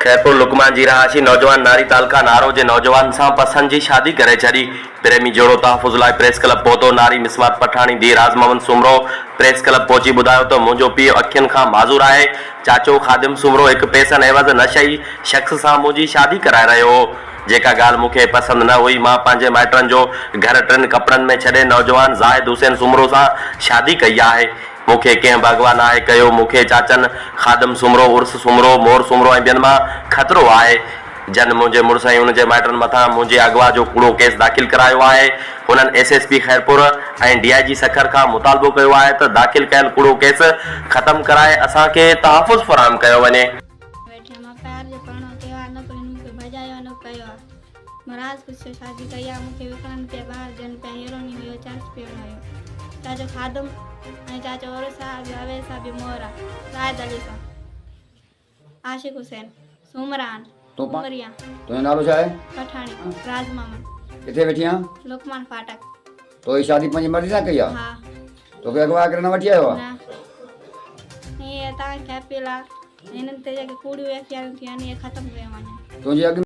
خيرپور لقمان جي رهائشي نوجوان ناري تعلقه نارو جي نوجوان سان پسند جي شادي ڪري ڇڏي، پريمي جوڙو تحفظ لاء پريس ڪلب پهتو، ناري مسمار پٺاڻي ڌيء راز محمد سومرو پريس ڪلب پهچي ٻڌايو ته منهنجو پيء اکين کان معذور آهي، چاچو خادم سومرو هڪ پئسن عيوض نشئي شخص سان منهنجي شادي ڪرائي رهيو هو، جيڪا ڳالهه مون کي پسند نه هئي، مان پنهنجي مائٽن جو گهر ٽن ڪپڙن ۾ ڇڏي نوجوان زاهد حسين سومرو سان شادي ڪئي آهي. مون کي ڪنهن به اغوا ناهي ڪيو، مون کي چاچن خادم سومرو، عرس سومرو، مور سومرو ۽ ٻين مان خطرو آهي، جن منهنجي مڙس ۽ ان جي مائٽن مٿان منهنجي اغوا جو ڪوڙو ڪيس داخل ڪرايو آهي. هنن S S P Khairpur ۽ D I G Sukkur کان مطالبو ڪيو آهي ته داخل ڪيل ڪوڙو ڪيس ختم ڪرائي اسان کي تحفظ فراهم ڪيو وڃي. ويٺي مان پيار جو پرڻو ڪيو آ نه ڪو هن مون کي ڀڄايو آ نه ڪيو آ. مان راز پڇيو شادي ڪئي آ مون کي وڪڻن پيا ٻاهر ڏين پيا هيروني هيو چرس پيئڻ هيو چاچو خادم ۽ چاچو عرس آ ٻيو اويس آ ٻيو مور آ زاهد علي سان عاشق حسين سومرا آن عمريا تنهنجو نالو ڇا آهي؟ پٺاڻي راز محمد. ڪٿي ويٺي آن؟ لقمان ڦاٽڪ. تو هي شادي پنهنجي مرضي سان ڪئي آ؟ ها. توکي اغوا ڪري نه وٺي آيو آ؟ نه. هي توهان کي اپيل آ هنن تي جيڪي ڪوڙيون ايف I آرون ٿيون آهن اهي ختم ڪيون وڃن. تنهنجي اڳ.